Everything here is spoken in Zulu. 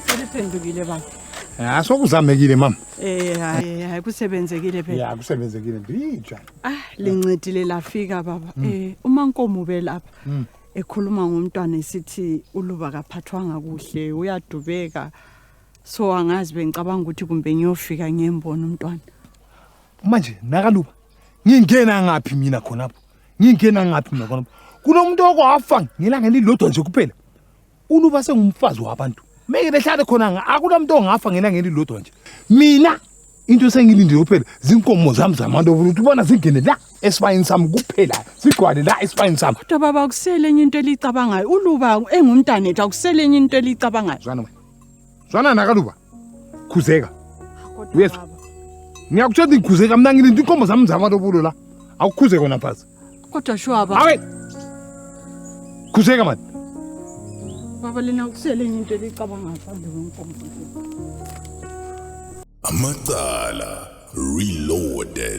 Seliphendukile baba. Ya sokuzamekile mama. Eh hayi hayi kusebenzekile phela. Ya kusebenzekile ndinjani. Ah lincedile lafika baba. Eh uMankomo belapha. Ekhuluma ngomntwana esithi uluba kaphathwanga kuhle uyadubeka. So angazi bengicabanga ukuthi kumbe ngiyofika ngiyembona umntwana. Manje nakaluba ngingena ngaphi mina khonapho? Ngingena ngaphi mina khonapho? Kunomuntu okwafa ngelanga elilodwa nje kuphela. Uluba sengumfazi wabantu. Meke behlale khona akunamuntu ongafa ngelanga elilodwa nje. Mina into sengilindile kuphela zinkomo zami zamalobolo ukuthi ubona zingene la esibayeni sami kuphela zigcwale la esibayeni sami. Kodwa baba akusele enye into elicabangayo. Uluba engumntanethu akusele enye into elicabangayo. Zwana wena. Zwana nakaluba. Khuzeka. Uyezwa? Ngiyakutshela ukuthi ngikhuzeka mina ngilinde inkomo zami zamalobolo la. Awukhuze kona mfazi. Kodwa shuwa baba. Hayi. Khuzeka mani. Baba lena akusele enye into elicabangayo phambi kwenkomo. Amacala Reloaded.